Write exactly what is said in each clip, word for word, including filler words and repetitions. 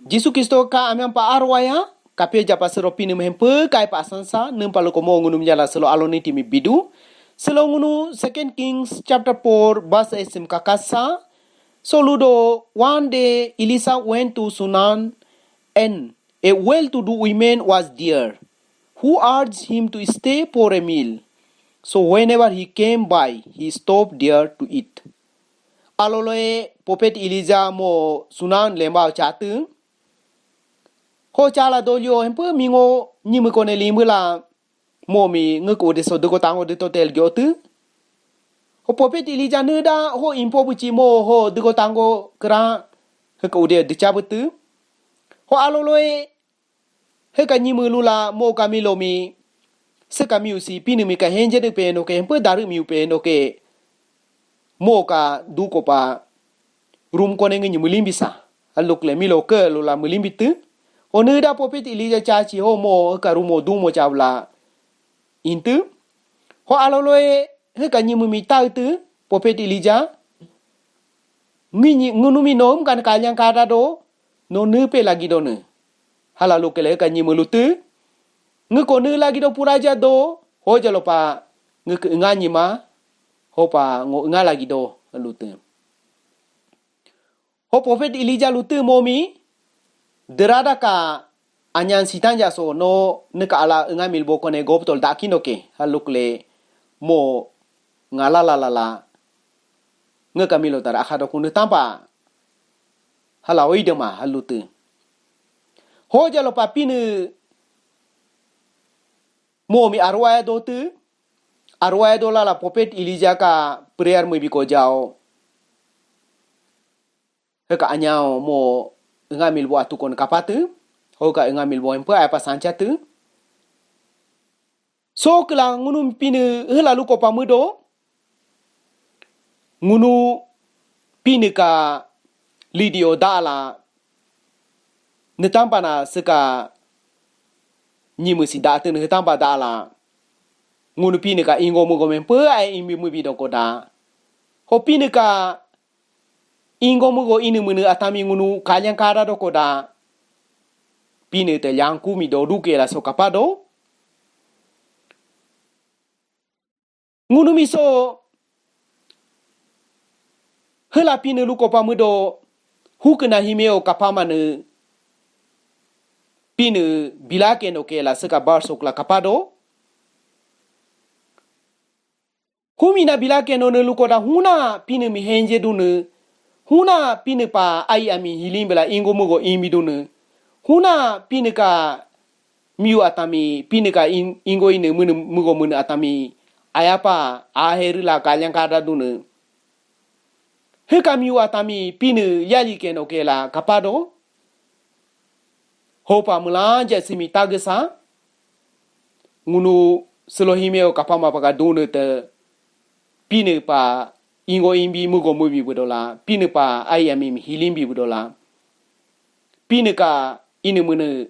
Jisu Kristo ka amian pa arwaya, kapyo japa sero Pinii mi hempyo kai pa asansa, niimpa luko mo ngunumi jala selo alo niti mi bidu. Selo ngunu Second Kings chapter four verse eight sim kakasa. So ludo, one day Elisha went to Sunan, and a well-to-do woman was there, who urged him to stay for a meal. So whenever he came by, he stopped there to eat. Aloloe prophet Elijah mo Sunan lemba chatu. Ho chala dolio hempe mingo nyimu kone limbu la mo mi ngiiko de so duko tango de totel gyotu. Ho prophet Elijah nida ho impo buchi mo ho duko tango kra heka ude dicha butu. Ho aloloe heka nyimu lula mo ka milo mi seka miu si Pinii mi ka henje de pe no ke hempe daru miu pe no ke mo ka duko pa rum kone ngi nyimu limbi sa. Haluk le milo ke lula milimbi tu. Ho nida prophet Elijah chachi ho mo ka rumo dumo chabla intu. Ho aloloe heka nyimu mi tau tu prophet Elijah. Ngi nyi-, ngunumi nom kan kalyang kada do, no ne pe lagi do ne. Hala luke le ka nyimu lutu. Ngiiko ne lagi do puraja do, ho jalo pa ngiiko nga nyima, ho pa ngo nga lagi do lutu. Ho prophet Elijah lutu mo mi, derada ka anyan sitanja so no neka ala nga milbo kone goptol dakino ke, haluk le mo ngala la la la, ngiika milo tara akha do kunu tampa, hala oi dema halutu. Ho jalo pa Pinii mo mi arwaya do tu, arwaya do la la prophet Elijah ka prayer mo biko jao. Heka anyao mo nga milbo atu kon kapatu, ho ka nga milbo empe apa sanchatu. So kela ngunu Pinii hela luko pamudo, ngunu Pinii ka lidio dala, netampa na seka nyimu si datu netampa dala, ngunu Pinii ka ingo mugo mempe ai imbi mubi doko da. Ho Pinii ka ingo mugo ini mene atami ngunu kalyang kada doko da. Pinii te lyangku mi do duke la so kapado. Ngunu mi so hela Pinii luko pamudo hukena himeo kapamane Pinii bilake no ke la seka bar sokla kapado. Humi na bilake no ne luko da huna Pinii mi henje dune. Huna Pinii pa ai ami hilimbe la ingo mugo imbi dune. Huna Pinii ka miu atami, Pinii ka in-, ingo ine mene mugo mene atami ayapa aheru la kalyang kada dune. Heka miu atami Pinii yali keno ke la kapado. Hopa melanja simi tagesa. Ngunu selohimeo kapama paga dune te Pinii pa ingo imbi mugo mubi budola. Pinii pa ai ami hilimbi budola. Pinii ka ini mene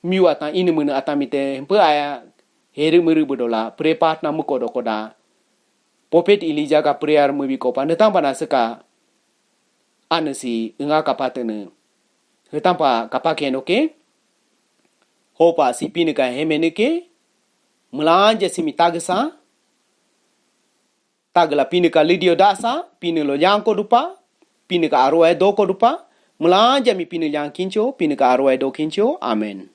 miu atan ini mene atami te hempe aya heri meri budola. Prepat na muko dokoda. Prophet Elijah ka prayer mubi kopa netampa na seka ane si nga kapatene. Hetampa kapake no ke. Hopa si Pinii ka hemene ke. Melanja simi tagesa. Tagela Pinii ka lidio dasa, Pinii lo lyangko dupa, Pinii ka arwaya doko dupa, melanja mi Pinii lyang kincho, Pinii ka arwaya do kincho. Amen.